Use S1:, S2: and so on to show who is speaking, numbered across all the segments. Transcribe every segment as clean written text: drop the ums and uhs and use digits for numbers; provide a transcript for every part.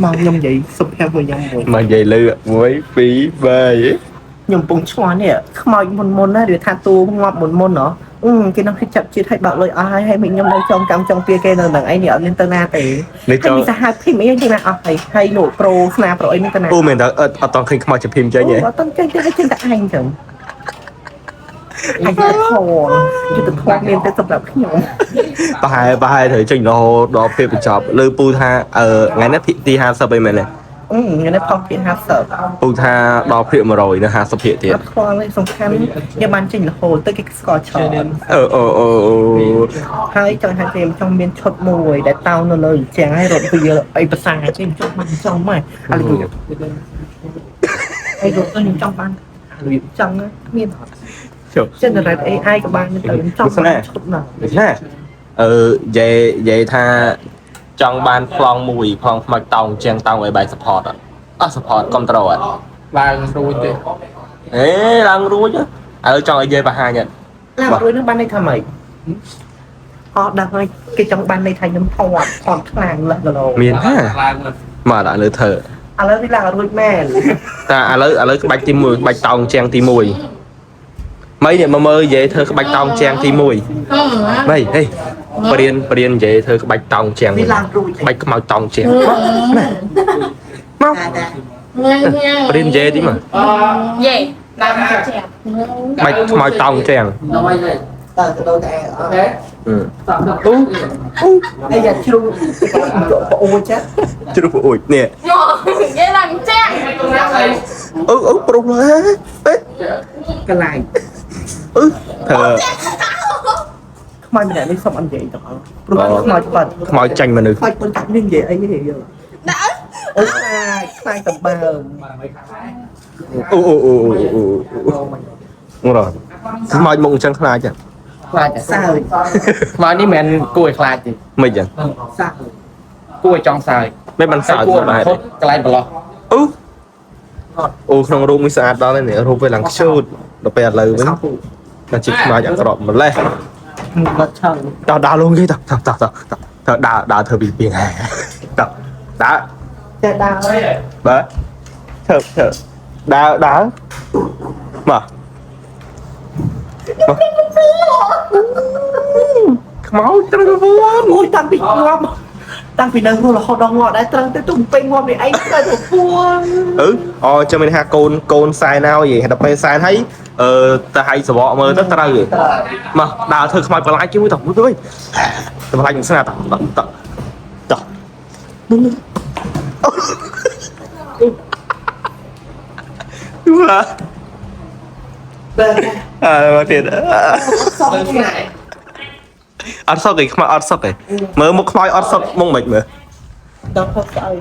S1: មកខ្ញុំនិយាយសុភ័ក្រមួយខ្ញុំមួយ
S2: មកនិយាយលឺ1 2 3
S1: ខ្ញុំកំពុងឆ្ងល់នេះខ្មោចមុនមុនណាឬថាតួងាប់មុនមុនហ៎អឺគេនឹងចាប់ជាតិឲ្យបើកលុយអស់ហើយហើយមិនខ្ញុំនៅចងកម្មចងពៀគេនៅនឹងអីនេះអត់មានទៅណាទេ
S2: នេះចង់
S1: ហើយមានសាហាវភីមអីគេណាអស់ហើយហើយលោកប្រូស្នាប្រូអីនេះទៅណា
S2: អូមែនតើអត់អត់តឃើញខ្មោចជាភីមចេញទេ
S1: អត់តចេញទេឲ្យចេញតែឯងចឹងអញយុទ្ធធម៌យុទ្ធធម៌មានតែសម្រាប់ខ្ញុំ
S2: ប្រហែលប្រហែលត្រូវចេញរហូតដល់ពេលបញ្ចប់លើពូថាអឺថ្ងៃនេះភាគទី50អីមែនទេ
S1: អឺថ្ងៃនេះផុសពី50
S2: ពូថាដល់ភាគ100នៅ50ភាគទៀត
S1: អត់ខ្វល់ទេសំខាន់ខ្ញុំបានចេញរហូតទៅគេស្គាល់ច្រើន
S2: អឺអូអូអូ
S1: ហើយចង់ថាគេចង់មានឈុតមួយដែលតោនៅលើអញ្ចឹងហើយរត់វាអីភាសាចេះចង់បានចង់មកឥឡូវហើយរត់ទៅខ្ញុំចង់បានរបៀបចង់មានអត់
S2: ជប់
S1: generate AI ក៏បានទៅចង់បានឈុតណា
S2: ណាអឺនិយាយនិយាយថាចង់បានប្លង់មួយប្លង់ខ្មោចតោងជាងតោងឲ្យបាយ support អត់អត់ support control អត់
S3: ឡើងរួចទេ
S2: អេឡើងរួចឥឡូវចង់ឲ្យយាយបង្ហាញអត់
S1: ឡើងរួចនឹងបានន័យថាម៉េចអត់ដឹងហើយគេចង់បានន័យថាខ្ញុំថតថតខ្លាំងលះគីឡូ
S2: មានហា
S3: ឡើងមក
S2: មកដាក់លើធ្វើ
S1: ឥឡូវវាឡើងរួចមែន
S2: តាឥឡូវឥឡូវក្បាច់ទី1ក្បាច់តោងជាងទី1មីនេះមកមើលនិយាយធ្វើក្បាច់តោងជាងទី1មីហេបរៀនបរៀននិយាយធ្វើក្បាច់តោងជាង
S1: វាឡើងរួច
S2: ក្បាច់ខ្មោចតោងជាងមកណាមកបរៀននិយាយទីមក
S4: យេ
S3: តាម
S2: ក្បាច់ខ្មោចតោងជាង
S1: តើទៅដល់តែអត់
S2: អឺអូ
S1: អីយ៉ាជ្រុងប្អូនចា
S2: ជ្រុះអួយនេះ
S4: មកយេឡើងចាក់
S2: អឺអឺប្រុសហេអេ
S1: កន្លែង
S2: អឺធ្វើ
S1: ខ្មោចម្នាក់នេះសុំអត់និយាយទាំងអស់ព្រោះខ្មោចប៉ាត់
S2: ខ្មោចចាញ់មនុស្ស
S1: ខ្មោចប៉ុនកាត់នេះនិយាយអីទេយល់
S4: ដាក់
S1: អូខ្លាចខ្លាចតំបើម
S2: អូអូអូអូអូអូរខ្មោចមុខអញ្ចឹងខ្លាច
S3: ខ្លាច
S1: សើច
S3: ខ្មោចនេះមិនមែនគួរឲ្យខ្លាចទេ
S2: មិនចឹង
S1: សើច
S3: គួរឲ្យចង់សើច
S2: មិនបានសើច
S3: គួរ
S2: បែប
S3: ឲ្យខុសកន្លែងប្រឡោះ
S2: អូអូក្នុងរូបមួយស្អាតដល់នេះរូបវាឡើងខ្ជូតដល់ពេលឥឡូវវិញតែជាខ្មោចអាក្រក់ម្លេះ
S1: មកឆឹង
S2: តោះដើរលងគេតោះតោះតោះតោះតោះដើរដើរធ្វើពីពីហែតោះដើរ
S1: ចេះដើរ
S2: បាទធ្វើធ្វើដើរដើរមកខ្មោចត្រូវវត្ត
S1: អូយតាំងពីងាប់តាំងពីនៅរស់រហូតដល់ងាប់ដែរត្រឹមតែទុំពេញងាប់នេះឯងទៅទៅពួន
S2: អឺអូចាំមានថាកូនកូនសែនហើយដល់ពេលសែនហើយអឺទៅឲ្យសវកមើលទៅត្រូវមកដើរធ្វើខ្មោចបន្លាចជាមួយតោះមួយវិញទៅបន្លាចនឹងស្នាតោះតោះតោះតោះវ៉ាអើមកទៀតអត់សុកឯងខ្មោចអត់សុកឯងមើលមុខខ្មោចអត់សុកមុខមិនមើល
S1: ដល់ផុសស្អី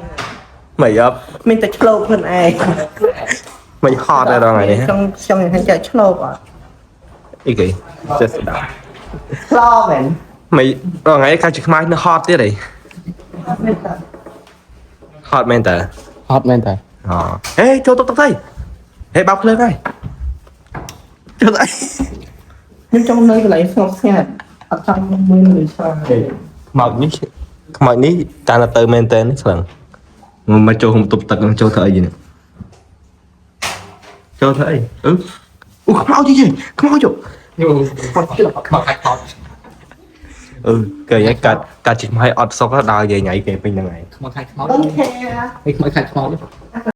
S2: មិនអត់
S1: មានតែឆ្លូបខ្លួនឯង
S2: មិនហត់ដែរដល់ថ្ងៃនេះ
S1: ចង់ចង់ថាចេះឆ្លូបអត់
S2: អីគេចេះស្ដាប់
S1: ឆ្លមែន
S2: មិនដល់ថ្ងៃកាជាខ្មៅនៅហត់ទៀតអី
S1: មានតែ
S2: ហត់មែនតើ
S3: ហត់មែនតើ
S2: អូហេចូលតុកតុកទៅហេបោកភ្លើងហើយចូលទៅ
S1: ខ្ញុំចង់នៅកន្លែងស្ងប់ស្ងាត់អត់ចង់មានមនុស្សច្រើន
S2: ខ្មោចនេះខ្មោចនេះតាទៅមែនតើនេះខ្លាំងមកចូលក្នុងតុបទឹកនឹងចូលធ្វើអីនេះចូលធ្វើអីអឺអូខ្មោចយីខ្មោច
S3: យូខ្មោចខាច់ខ្មោច
S2: អឺគេញ៉ៃកាត់កាត់ជីខ្មៅអត់សុកដើរញ៉ៃញ៉ៃគេពេញហ្នឹងឯង
S3: ខ្មោចខាច់ខ្មោច
S1: អូខេ
S3: ខ្មោចខាច់ខ្មោច